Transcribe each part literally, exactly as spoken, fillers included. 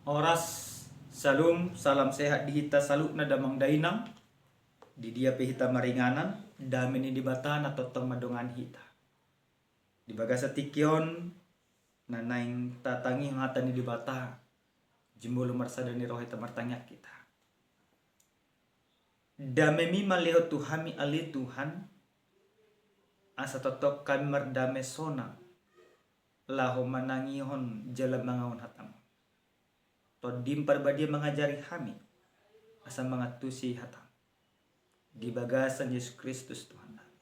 Horas, syalom, salam sehat di hita saluhutna damang dainang. Di dia pe hita maringanan, dame ni Debata na tongtong mandongani hita. Di bagasan tingki on, na naeng tatangihon hata ni Debata, jumolo marsada ni roha hita martangiang hita. Damemi ma lehon tu hami ale Tuhan, asa tongtong hami mardame sonang, laho manangihon jala mangaon hatamu. Tondim Parbadia mangajari hami, asa mangantusi hatamu. Di bagasan Jesus Kristus Tuhan nami.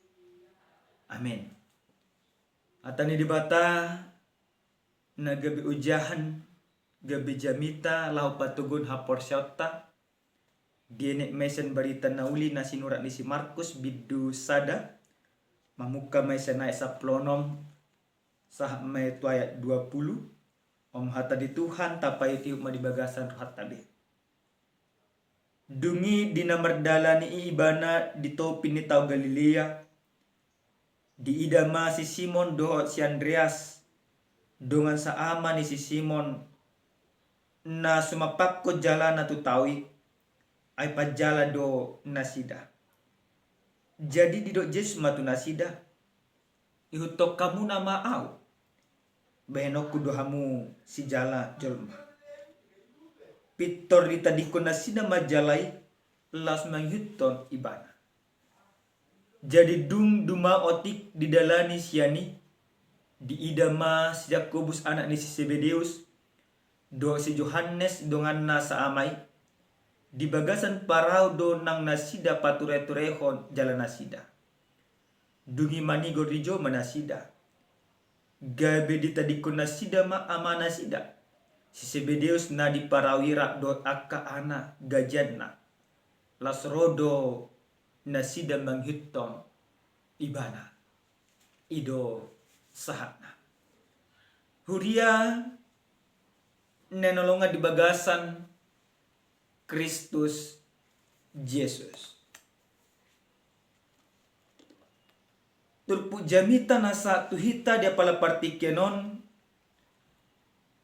Amen. Hata ni Debata, na gabe ojahan, gabe jamita, laho patoguhon haporseaonta, dienet ma i sian barita na uli na sinurat ni si Markus bindu sada, mamungka ma i sian ayat sampulu onom, sahat ma i tu ayat dua pulu, om hata ni Tuhan tapaihutihut ma di bagasan rohanta be. Dung i di na mardalani i ibana di topi ni tao Galilea, diida ma si Simon dohot si Andreas, dongan saama ni si Simon, na sumampakkon jalana tu tao i, ai panjala do nasida. Jadi didok Jesus ma tu nasida, ihuthon hamuna ma ahu, bahenonku do hamu sijala jolma. Pintor ditadingkon nasida ma jala i, laos mangihuthon ibana. Jadi dung dumao otik didalani sian i, diida ma si Jakobus anak ni si Sebedeus, dohot si Johannes donganna saama i, di bagasan parau do nang nasida patureturehon jala nasida. Dung i manigor di jolo ma nasida. Gabe ditadingkon nasida ma amanasida, si Sebedeus na di parau i rap dohot angka anak gajianna. Laos ro do nasida mangihuthon ibana. I do sahatna. Huria na hinaholongan di bagasan Kristus Jesus. Turpuk jamita na sahat tu hita di apala partingkian on,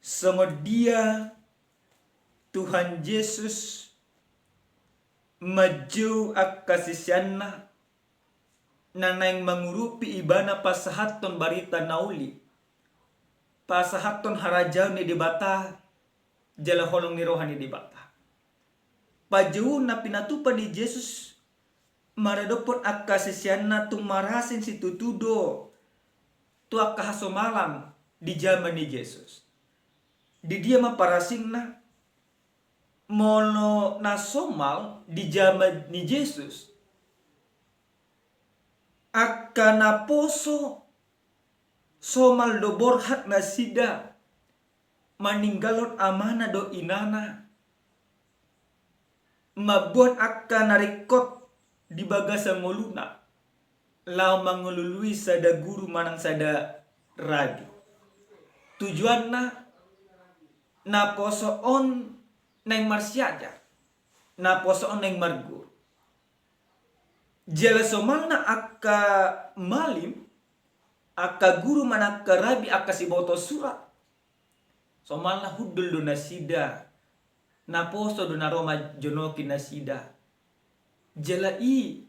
songon dia Tuhan Jesus manjou angka siseanna na naeng mangurupi ibana pasahathon barita na uli, pasahathon harajaon ni Debata, jala holong ni roha ni Debata. Pajouon na pinatupa ni Jesus maradophon angka siseanna tung marasing situtu do tu angka hasomalan di jaman ni Jesus. Di dia ma parasingna? Molo na somal di jaman ni Jesus, angka naposo somal do borhat nasida maninggalhon amana dohot inana, mamboan angka na ringkot di bagasan ngoluna, laho mangalului sada guru manang sada rabi. Tujuanna, naposo on naeng marsiajar, naposo on naeng marguru. Jala somalna angka malim, angka guru manang angka rabi, angka siboto surat, somalna hundul do nasida, naposo do na ro manjonoki nasida. Jala i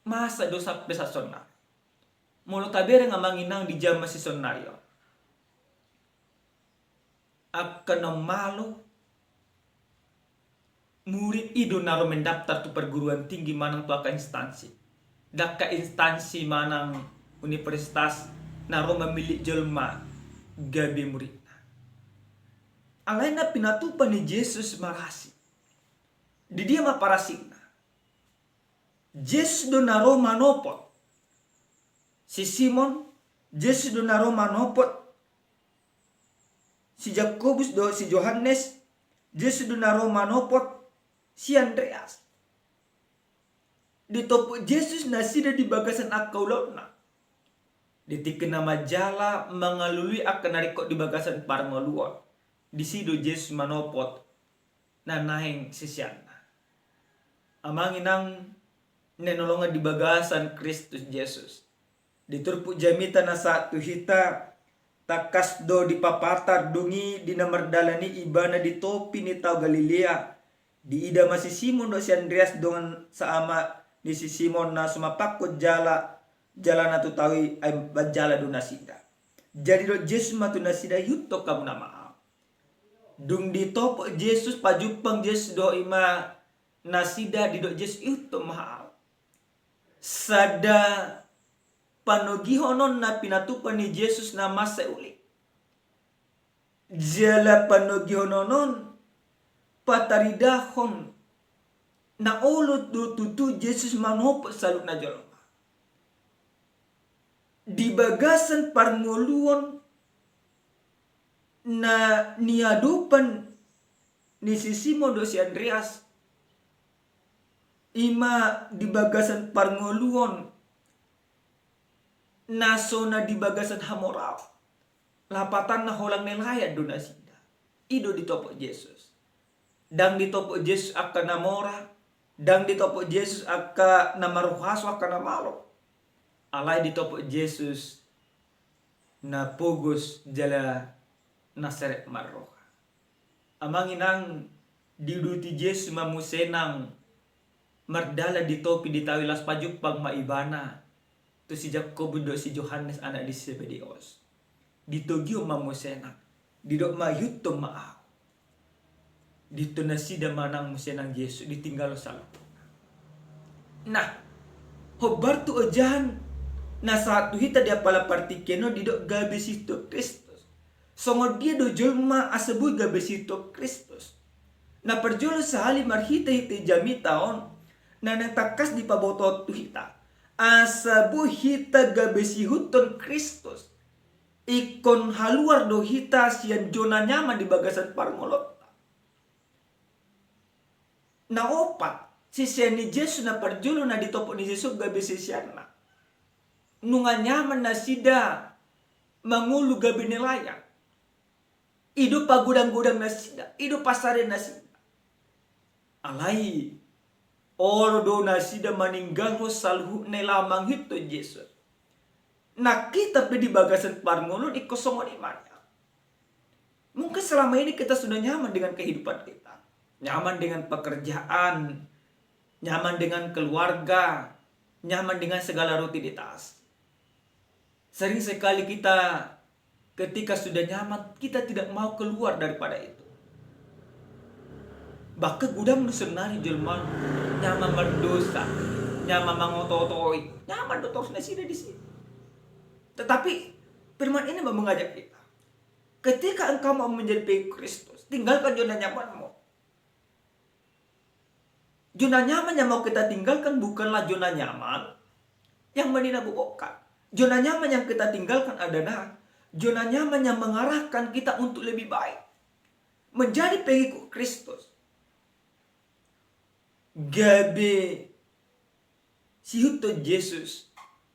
masa do sampe sasonari. Molo tabereng amang inang di jaman sisonari on, angka na malo murid i do na ro mendaftar tu perguruan tinggi manang tu angka instansi. Ndang angka instansi manang universitas na ro mamillit jolma gabe muridna. Alai na pinatupa ni Jesus marasing. Di dia ma parasingna? Jesus do na ro manopot si Simon, Jesus do na ro manopot si Jakobus dohot si Johannes, Jesus do na ro manopot si Andreas. Ditopot Jesus nasida di bagasan angka ulaonna. Di tingki na manjala mangalului angka na ringkot di bagasan parngoluon, disi do Jesus manopot na naeng siseanna. Amang inang na hinaholongan di bagasan Kristus Jesus, di turpuk jamita na sahat tu hita, Tangkas do dipapatar, dung i di na mardalan i ibana di topi ni Tao Galilea. Diida ma si Simon dohot si Andreas dongan saama ni si Simon na sumapakhon jala, jalana tu tao i, ai manjala do nasida. Jadi didok Jesus ma tu nasida, ihuthon hamu nama Ahu. Dung ditopot Jesus pajumpang Jesus dohot i ma nasida, didok Jesus, ihuthon ma Ahu. Sada panogihon on na pinatupa ni Jesus na mansai uli. Jala panogihon on pataridahon na olo do tutu Jesus manopot saluhutna jolma. Di bagasan parngoluon na niadopan ni si Simon dohot si Andreas, i ma di bagasan parngoluon na so na di bagasan hamoraon. Lapatanna holan nelayan do nasida. I do ditopot Jesus. Ndang ditopot Jesus angka na mora, ndang ditopot Jesus angka na marhuaso, angka na malo. Alai ditopot Jesus na pogos jala na serep marroha. Amang inang, diuduti Jesus ma muse nang mardalan di topi di tao i, laos pajumpang ma ibana tu si Jakobus dohot si Johannes anak ni si Zebedeus. Ditogihon ma muse nang, didok ma, ihuthon ma Ahu. Diihuthon nasida ma nang muse nang Jesus, ditinggalhon saluhutna. Nah, hombar tu ojahan na sahat tu hita di apala partingkian on, didok gabe siihuthon Kristus. Songon dia do jolma asa boi gabe siihuthon Kristus? Na parjolo, sahali marhitehite jamita on, na naeng tangkas dipabotohon tu hita asa boi hita gabe siihuthon Kristus, ingkon haluar do hita sian zona nyaman di bagasan parngoluonta. Na opat, sisean ni Jesus na parjolo na ditopot ni Jesus gabe siseanna, nunga nyaman nasida mangolu gabe nelayan. I do pagodang-godang nasida, i do pansarian nasida. Alai olo do nasida maninggalhon saluhutna i laho mangihuthon Jesus. Nang hita pe di bagasan parngoluon ingkon songon i ma nian. Mungkin selama ini kita sudah nyaman dengan kehidupan kita, nyaman dengan pekerjaan, nyaman dengan keluarga, nyaman dengan segala rutinitas. Sering sekali kita, ketika sudah nyaman, kita tidak mau keluar daripada itu. Bahkan godang do saonari jolma nyaman mardosa, nyaman mangoto-otoi, nyaman do torus nasida di situ. Tetapi firman ini mau mengajak kita, ketika engkau mau menjadi pengikut Kristus, tinggalkan zona nyamanmu. Zona nyaman yang mau kita tinggalkan bukanlah zona nyaman yang meninabobokan. Zona nyaman yang kita tinggalkan adalah zona nyaman yang mengarahkan kita untuk lebih baik, menjadi pengikut Kristus. Gabe siihuthon Jesus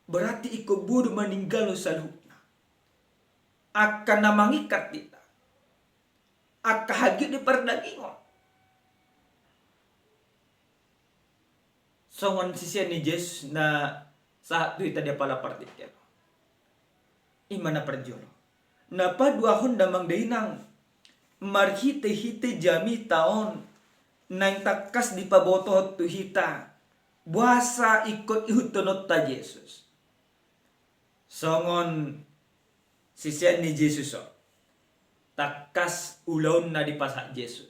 berarti ingkon boi do maninggalhon saluhutna. Angka na mangikat hita, angka hagiot ni pardagingon. Songon sisean ni Jesus na sahat tu hita di apala partingkian on. I ma na parjolo. Na paduahon, damang dainang, marhitehite jamita on naeng tangkas dipabotohon tu hita boasa ingkon ihuthononta Jesus. Songon sisean ni Jesus on, tangkas ulaonna dipasahat Jesus.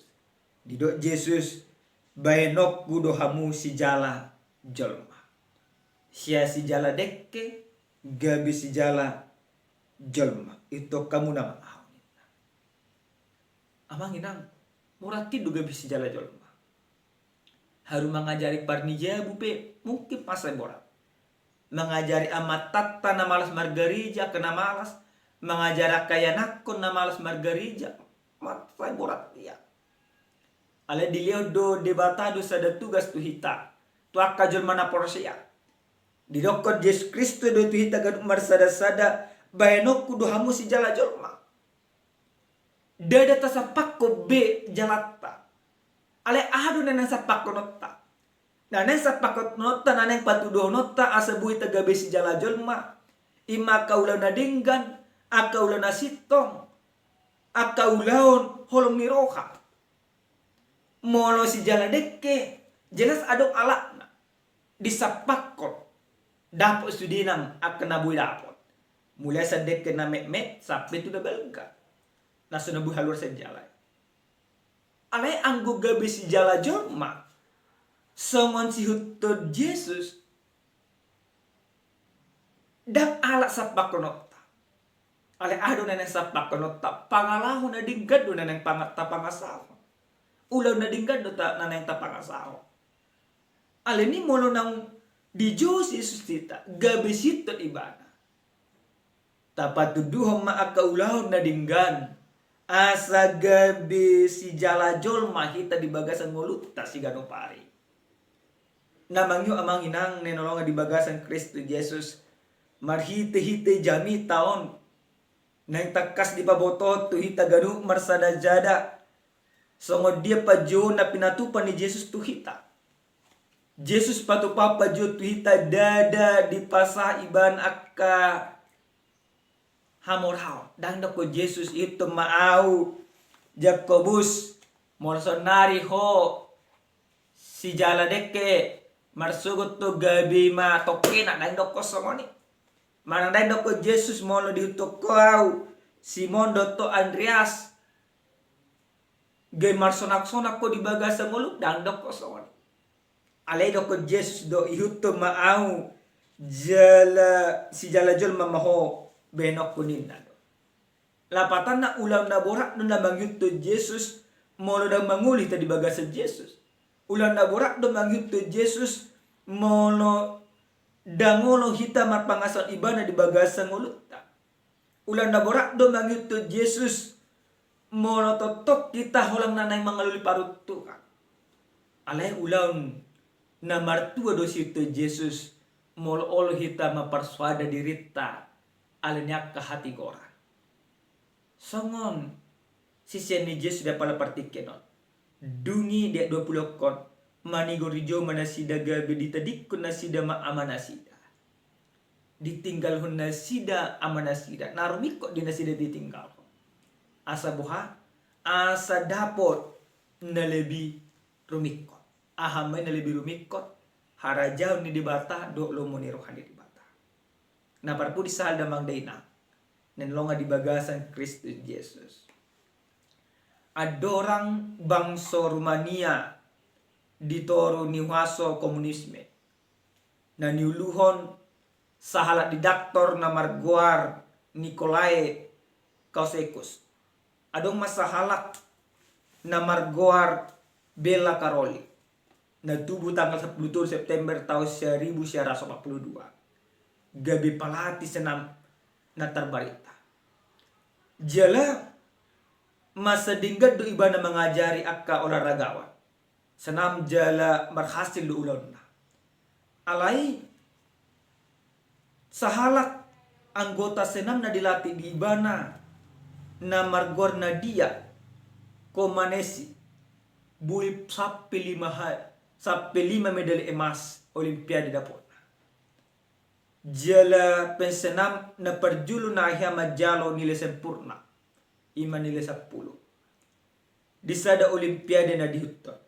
Didok Jesus, baenonku do hamu sijala jolma. Sian sijala dengke gabe sijala jolma, ihuthon hamu nama Ahu, ninna. Amang inang, mura tinggo gabe sijala jolma. Haru mangajari parnijabu pe mungkin mansai borat. Mangajari amantanta na malas margareja, angka na malas, mangajari angka ianakhon na malas margareja, mansai borat ia. Alai dilehon do Debata do sada tugas tu hita, tu angka jolma na porsea. Didokkon Jesus Kristus do tu hita ganup marsadasada, baenonku do hamu sijala jolma. Ndada tasampakhon be jalanta. Alai aha do na naeng sampakhononta? Na naeng sampakhononta, na naeng patuduhononta asa boi hita gabe sijala jolma, i ma angka ulaon na denggan, angka ulaon na sintong, angka ulaon holong ni roha. Molo sijala dengke, jelas adong alatna. Disampakkon, dapot sude nang angka na boi dapot. Mulai sian dengke na metmet sampe tu na balga. Na so na boi haluar sian jala i. Alai anggo gabe sijala jolma songon sihuthon Jesus, ndang alat sampakkononta. Alai aha do na naeng sampakkononta? Pangalaho na denggan do na naeng panga-, tapangasahon. Ulaon na denggan do ta-, na naeng tapangasahon. Alani molo naung dijou Jesus hita, gabe sihuthon ibana, tapatunduhon ma angka ulaon na denggan, asa gabe sijala jolma hita di bagasan ngolunta siganup ari. Na mangihut amang inang na hinaholongan di bagasan Kristus Jesus, marhitehite jamita on, naeng tangkas dipabotohon tu hita ganup marsada-sada, songon dia panjouon na pinatupa ni Jesus tu hita. Jesus patupahon panjouon tu hita, ndada dipasahat ibana angka hamoraon. Ndang didok Jesus, ihuthon ma ahu, Jakobus, molo saonnari ho sijala dengke, marsogot ho gabe ma tongkena, ndang didok songon i. Manang ndang didok Jesus, molo diihuthon ho ahu, Simon dohot ho Andreas, gabe marsonak-sonak ho di bagasan ngolum, ndang didok songon i. Alai didok Jesus do, ihuthon ma ahu, jala, sijala jolma ma ho, bahenonku ninna do. Lapatanna ulaon na borat do na mangihuthon Jesus molo ndang mangolu hita di bagasan Jesus. Ulaon na borat do mangihuthon Jesus molo ndang olo hita marpangasahon ibana di bagasan ngolunta. Ulaon na borat do mangihuthon Jesus molo tongtong hita holan na naeng mangalului paruntungan. Alai ulaon na martua do sihuthon Jesus molo olo hita mamparsoada dirinta alani angka hatigoran. Songon sisean ni Jesus di apala partingkian on. Dung i di ayat dua pulu ingkon, manigo rijou ma nasida gabe ditadingkon nasida ma amanasida. Ditinggalhon nasida amanasida, na rumingkot di nasida ditinggalhon. Asa boha? Asa dapot na lebih rumingkot. Aha ma i na lebih rumingkot? Harajaon ni Debata dohot lomo ni roha ni Debata. Na parpudi sahali damang dainang na hinaholongan di bagasan Kristus Jesus. Andorang bangso Rumania di toru ni huaso komunisme, na niuluhon sahalak didaktor na margoar Nicolae Ceausescu. Adong ma sahalak na margoar Bella Caroli, na tubu tanggal sampulu tolu September taon saribu sia ratus opat pulu dua, gabe palatih senam na tarbarita. Jala masa denggan do ibana mangajari angka olahragawan. Senam jala marhasil do ulaonna. Alai sahalak anggota senam na dilatih di ibana na margoar Nadia Comaneci, boi sampe lima ha-, sampe lima medali emas Olimpiade dapotna. Jala pensenam na parjolo na hea manjalo nilai sempurna, ima nilai sampulu, di sada Olimpiade na diihuthon.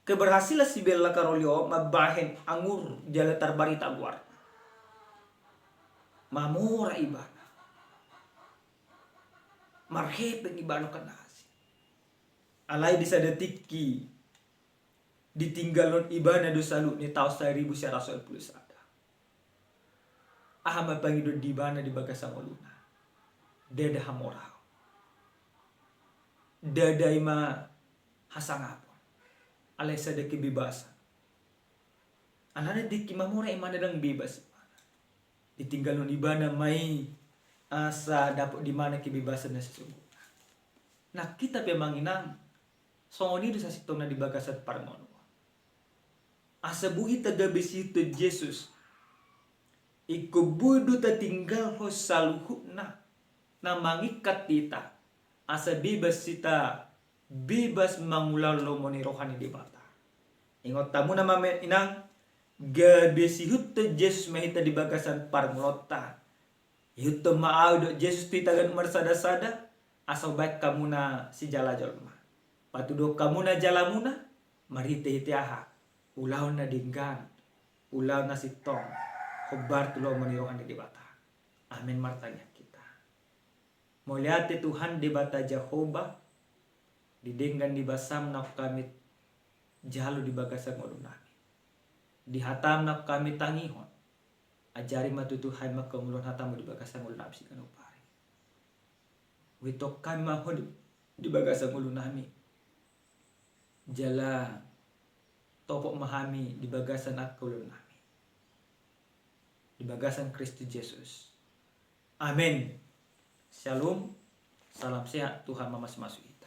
Keberhasilan si Bella Caroli on mambahen angur jala tarbarita goarna. Mamora ibana. Marhepeng ibana angka na asing. Alai di sada tingki ditinggalhon ibana do saluhutna taon saribu sia ratus opat pulu sada. Aha ma pangidoan di ibana di bagasan ngoluna? Ndada hamoraon. Ndada ima hasangapon. Alai sada kebebasan. Alana tingki mamora ibana ndang bebas ibana. Ditinggalhon ibana ma i asa dapot di ibana kebebasan na sesungguhna. Nang hita pe amang inang, songon i do sasintongna di bagasan parngoluon. Asa boi hita gabe sihuthon Jesus, ingkon boi do tatinggalhon saluhutna na mangingkat hita, asa bebas hita, bebas mangulahon lomo ni roha ni Debata. Ingot hamu na amang inang, gabe sihuthon Jesus ma hita di bagasan parngoluonta. Ihuthon ma ahu dohot Jesus tu hita ganup marsada-sada, asa hubahen hamuna sijala jolma. Patuduhon hamuna jalamuna, marhite-hite aha? Ulaon na denggan, ulaon na sintong, hombar tu lomo ni roha ni Debata. Amen. Martangiang hita. Mauliate Tuhan Debata Jahowa, di denggan ni basam naung hami jalo di bagasan ngolunami, di hatam naung hami tangihon. Ajari ma tutu hami mangkaholongi hatamu di bagasan ngolunami siganup ari. Huitop hami ma ho di, di bagasan ngolunami. Jala topot ma hami di bagasan angka ulaonnami. Di bagasan Kristus Jesus. Amen. Shalom. Salam sehat, Tuhan mamasu-masui.